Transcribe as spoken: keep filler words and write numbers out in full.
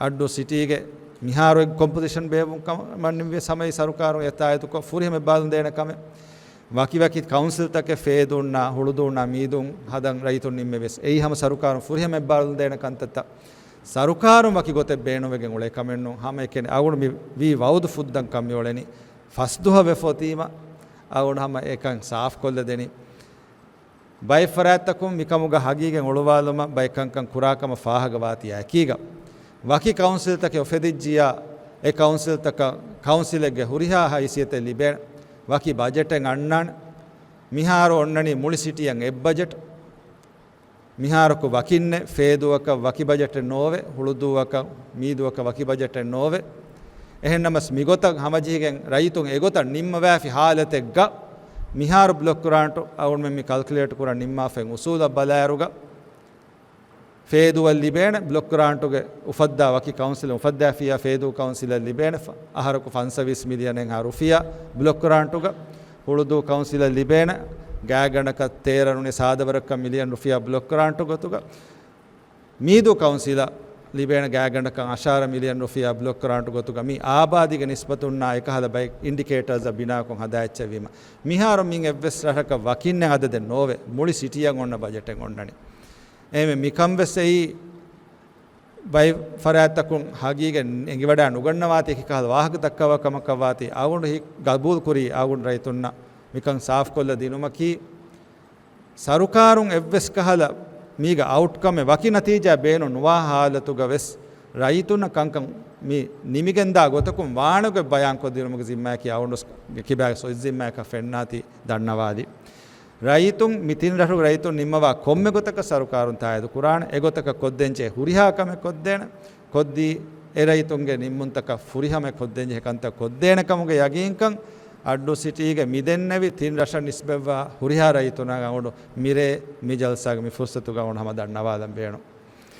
އައްޑޫ ސިޓީގެ މިހާރު އެއް ކޮމްޕޮޒިޝަން ބޭއްވުން ކަމަށް ނިންމި ސަމައި ސަރުކާރުން އެތާއިދުކޮށް ފުރިހަމަ ބާލުން ދޭނެ ކަމެއް. ވަކި ވަކި ކައުންސިލްތަކެއް ފޭދޫންނާ، ހުޅުދޫންނާ، މީދޫން ހަދަން ރައްޔިތުން ނިންމެވެސް. އެއީ ހަމަ ސަރުކާރުން ފުރިހަމަ ބާލުން ދޭނެ ކަންތައްތައް. ސަރުކާރުން ވަކި ގޮތެއް ބޭނުންވެގެން އުޅޭ ކަމެއް ނޫން. ހަމަ އެކަނި އަޅުގަނޑު މި ވީ ވައުދު ފުއްދަން ކަން މި އުޅެނީ. ފަސްދުހަ ވެފަ އޮތީމަ އަޅުގަނޑު ހަމަ އެކަން ސާފްކޮށްލަދެނީ. ބައެއް ފަރާތްތަކުން މިކަމުގަ ހަގީގަތް އޮޅުވާލުމަށް ބައެއް ކަންކަން ކުރާ ކަމަށް ފާހަގަވާތީ އެކީގަ. ވަކި ކައުންސިލްތަކެއް އުފެދިއްޖިޔާ، އެ ކައުންސިލްތަކަށް ކައުންސިލެއްގެ ހުރިހާ ހައިސިއްޔަތެއް ލިބޭނެ. ވަކި ބަޖެޓެއް އަންނާނެ. މިހާރު އޮންނަނީ މުޅި ސިޓީއަށް އެއް ބަޖެޓް. މިހާރަކު ވަކިންނެއް، ފޭދޫއަކަށް ވަކި ބަޖެޓެއް ނޯވެ، ހުޅުދޫއަކަށް، މީދޫއަކަށް ވަކި ބަޖެޓެއް ނޯވެ. އެހެންނަމަސް މިގޮތަށް ހަމަޖެހިގެން ރައްޔިތުން އެގޮތަށް ނިންމަވާފި ހާލަތެއްގަ މިހާރު ބްލޮކް ގްރާންޓު އަޅުގަނޑުމެން މި ކަލްކިއުލޭޓް ކުރަން ނިންމާފައި އުސޫލަށް ބަލާއިރުގަ، ފޭދޫއަށް ލިބޭނެ ބްލޮކް ގްރާންޓުގެ އުފައްދާ ވަކި ކައުންސިލެއް އުފައްދާފިއްޔާ ފޭދޫ ކައުންސިލަށް ލިބޭނެ ފަ-، އަހަރަކު ފަންސަވީސް މިލިއަނެއްހާ ރުފިޔާ ބްލޮކް ގްރާންޓުގަ، ހުޅުދޫ ކައުންސިލަށް ލިބޭނެ ގާތްގަނޑަކަށް ތޭރަ ނޫނީ ސާދަވަރަކަށް މިލިއަން ރުފިޔާ ބްލޮކް ގްރާންޓު ގޮތުގަ، މީދޫ ކައުންސިލަށް ލިބޭނެ ގާތްގަނޑަކަށް އަށާރަ މިލިއަން ރުފިޔާ ބްލޮކް ގްރާންޓު ގޮތުގަ މި އާބާދީގެ ނިސްބަތުންނާ އެކަހަލަ ބައެއް އިންޑިކޭޓާސްއަށް ބިނާކޮށް ހަދާ އެއްޗެއްވީމަ، މިހާރު މިން އެއްވެސް ރަށަކަށް ވަކިންނެއް އަދަދެއް ނޯވެ، މުޅި ސިޓީއަށް އޮންނަ ބަޖެޓެއް އޮންނަނީ. އެހެންވެ މިކަން ވެސް އެއީ ބައެއް ފަރާތްތަކުން ހަގީގަތް އެނގިވަޑާ ނުގަންނަވާތީ އެކި ކަހަލަ ވާހަކަ ދައްކަވާ ކަމަކަށް ވާތީ، އަޅުގަނޑު ހި-، ގަބޫލު ކުރީ އަޅުގަނޑު ރައްޔިތުންނަށް މިކަން ސާފްކޮށްލަ ދިނުމަކީ، ސަރުކާރުން އެއްވެސް ކަހަލަ މީގަ އައުޓްކަމެއް ވަކި ނަތީޖާ ބޭނުން ނުވާ ހާލަތުގަ ވެސް ރައްޔިތުންނަށް ކަންކަން މި ނިމިގެންދާ ގޮތަކުން ވާނެގޮތް ބަޔާންކޮށްދިނުމުގެ ޒިންމާއަކީ އަޅުގަނޑު ކިބާގެ ސޮއި ޒިންމާއަކަށް ފެންނާތީ ދަންނަވާލީ. ރައްޔިތުން މި ތިން ރަށުގެ ރައްޔިތުން ނިންމަވާ ކޮންމެ ގޮތަކަށް ސަރުކާރުން ތާއީދު ކުރާނެ. އެގޮތަކަށް ކޮށްދޭންޖެހޭ ހުރިހާ ކަމެއް ކޮށްދޭނެ. ކޮށްދީ، އެ ރައްޔިތުންގެ ނިންމުންތަކަށް ފުރިހަމަ ކޮށްދޭންޖެހޭ ކަންތައް ކޮށްދޭނެ ކަމުގެ ޔަގީންކަން އައްޑޫ ސިޓީގެ މިދެންނެވި ތިން ރަށަށް ނިސްބަތްވާ ހުރިހާ ރައްޔިތުންނަށް އަޅުގަނޑު މިރޭ މި ޖަލްސާގެ މި ފުރުސަތުގަ އަޅުގަނޑު ހަމަ ދަންނަވާލަން ބޭނުން.